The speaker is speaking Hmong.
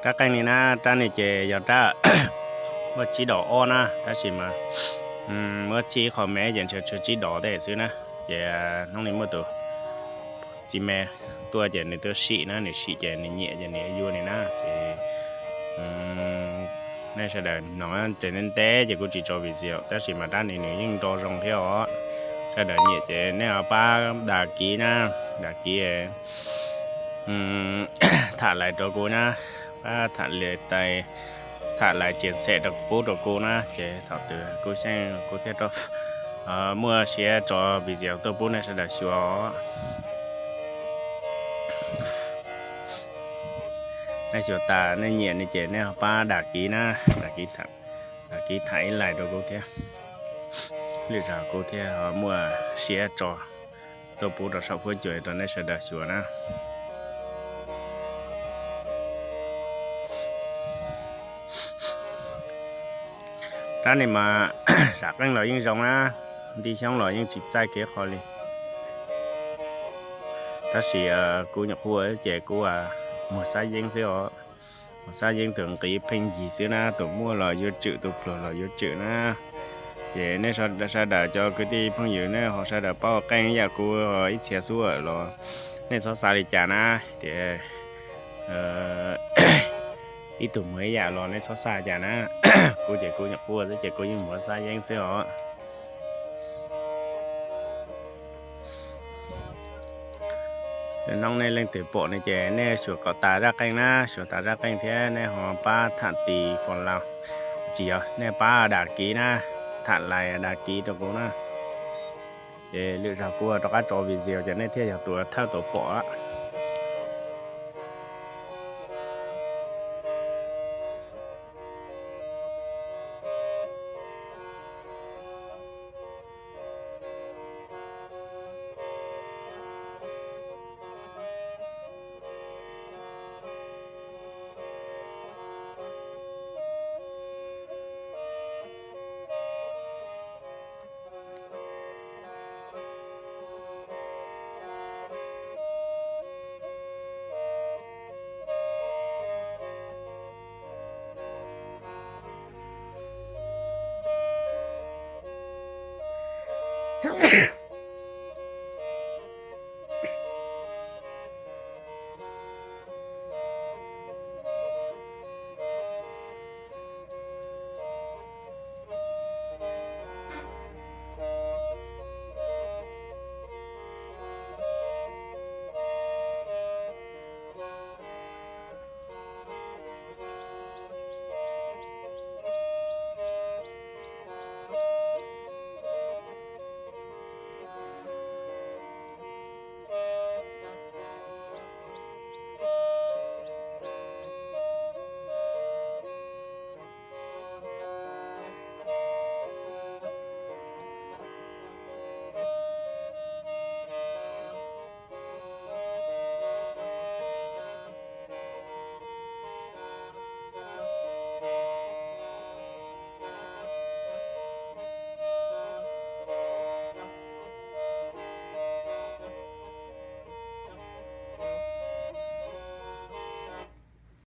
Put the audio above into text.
Rab qeej ni na, rab ni ces yog rab muaj tsib dos ob na, tab sis mas muab txhij ib qho me ces ntshe tshuav tsib dos tej xwb na. Ces hnub ni muaj tus txiv me tuaj ces nws tuaj sim na, nws sim ces nws nyiam ces nws yuav yuav ni na. Ces nej sawv daws hnov ces ntev ntev ces kuv tsis tso video, tab sis mas rab ni nws yeej nto zoo thiab os. Sawv daws nyiam ces nej ho pab đăng ký na, đăng ký tham like rau kuv na, pab tham like, tham like chia sẻ rau pub rau kuv na, ces thaum twg kuv xyeej kuv thiaj muaj siab tso video tuaj pub nej sawv daws xyuas os. Nej xyuas tas nej nyiam ni ces nej ho pab đăng ký na, đăng ký tham ib like rau kuv thiab, lwm zaus kuv thiaj ho muaj siab tso tuaj pub rau saum huab cua rau nej sawv daws xyuas na. Rab ni mas sam qeej los yeej zoo na, nti xyoob los yeej tsis txaij kev qho li. Tab sis kuv nyuam qhuav ces kuv muag xab yeeb xwb os. Muag xab yeeb tus nqi pheej yig xwb na, tus muaj los yuav tsum, tus pluag los yuav tsum na. Ces nej sawv daws cov kwv tij phooj ywg nej ho sawv daws paub qeej ib yam kuv ib txhia xwb los nej txhob xav li cas na. Tias ib tug muag ib yam los nej txhob xav cas na. Kuv ces kuv nyuam qhuav xwb ces kuv yeej muag xab yeeb xwb os. Hnub nej leej twg pom no ces nej suav kom tas zaj qeej na, suav tas zaj qeej thiab nej ho pab tham tis fos laus, tsis yog nej pab đăng ký na, tham like đăng ký rau kuv na. Ces lwm zaus kuv rov qab tso video ces nej thiaj yog tus thawj tus pom.